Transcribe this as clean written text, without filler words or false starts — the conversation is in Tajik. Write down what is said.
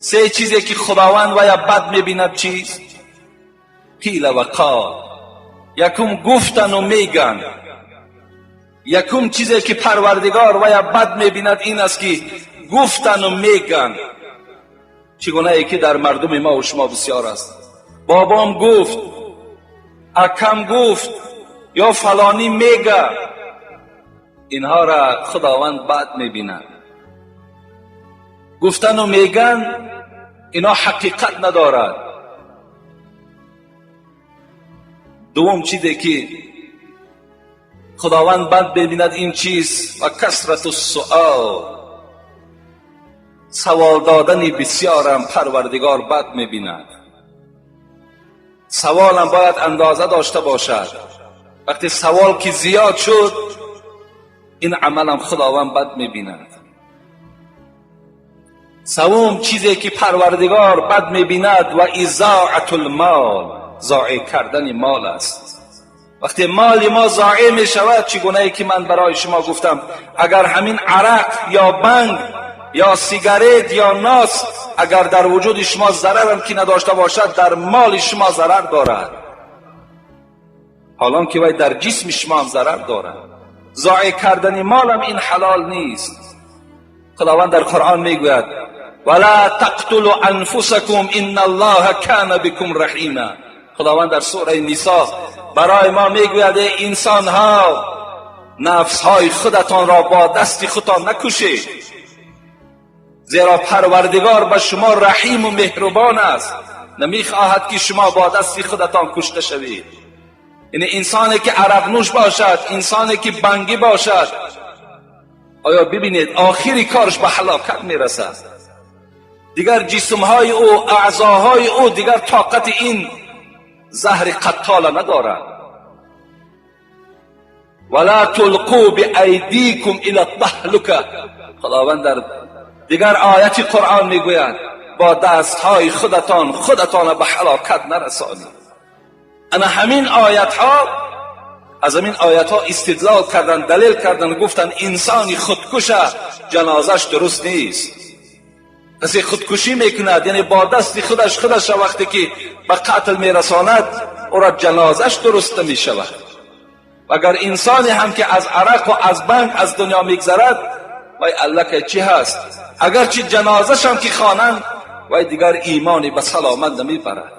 Се чизе ки Худованд вая бад мебинад чист? Қила ва қол. Якум гуфтану меган. Якум чизе ки Парвардигор вая бад мебинад ин аст, ки гуфтану меган. Чӣ гунае ки дар мардуми мо шумо бисёр аст. Бобом гуфт, акам гуфт ё фалонӣ мега. Инҳоро Худованд бад мебинад. Гуфтану меган ино ҳақиқат надорад. Дуввум чизе ки Худованд бад мебинад ин чиз ва касрату суол, савол додани бисёрам Парвардигор бад мебинад. Саволам бояд андоза дошта бошад. Вақте савол ки зиёд шуд, ин амалам Худованд бад мебинад. Севум чизе ки Парвардигор бад мебинад ва изоатул мол, зоеъ кардани мол аст. Вақте моли мо зоеъ мешавад, чӣ гунае ки ман барои шумо гуфтам, агар ҳамин арақ ё банг ё сигарет ё нос агар дар вуҷуди шумо зарарам ки надошта бошад, дар моли шумо зарар дорад, ҳолон ки вай дар ҷисми шумо ҳам зарар дорад. Зоеъ кардани молам ин ҳалол нест. Худованд дар Қуръон мегӯяд: вала тақтулу анфусакум инна аллоҳа кана бикум раҳима. Худованд дар сураи Нисо барои мо мегӯяд: эй инсонҳо, нафсҳои худатонро бо дасти худтон накушед, зеро Парвардигор ба шумо раҳиму меҳрубон аст, намехоҳад ки шумо бо дасти худатон кушта шавед. Яъне инсоне ки арақнӯш бошад, инсоне ки бангӣ бошад, оё бибинед, охири кораш ба ҳалокат мерасад. Дигар ҷисмҳои ӯ, аъзоҳои ӯ дигар тоқати ин заҳри қаттола надорад. Вала тулқу биайдикум ила таҳлука. Худованд дар дигар ояти Қуръон мегӯяд: бо дастҳои худатон худатонро ба ҳалокат нарасонед. Ана ҳамин оятҳо, аз ҳамин оятҳо истидлол кардан, далел кардан, гуфтанд инсони худкуша ҷанозаш дуруст нест. Касе худкушӣ мекунад, яъне бо дасти худаш худаша вақте ки ба қатл мерасонад, ӯро ҷанозаш дуруст намешавад. Агар инсоне ҳам ки аз арақу аз банг аз дунё мегзарад, вай аллакай чӣ ҳаст? Агарчи ҷанозашам ки хонанд, вай дигар имоне ба саломат намебарад.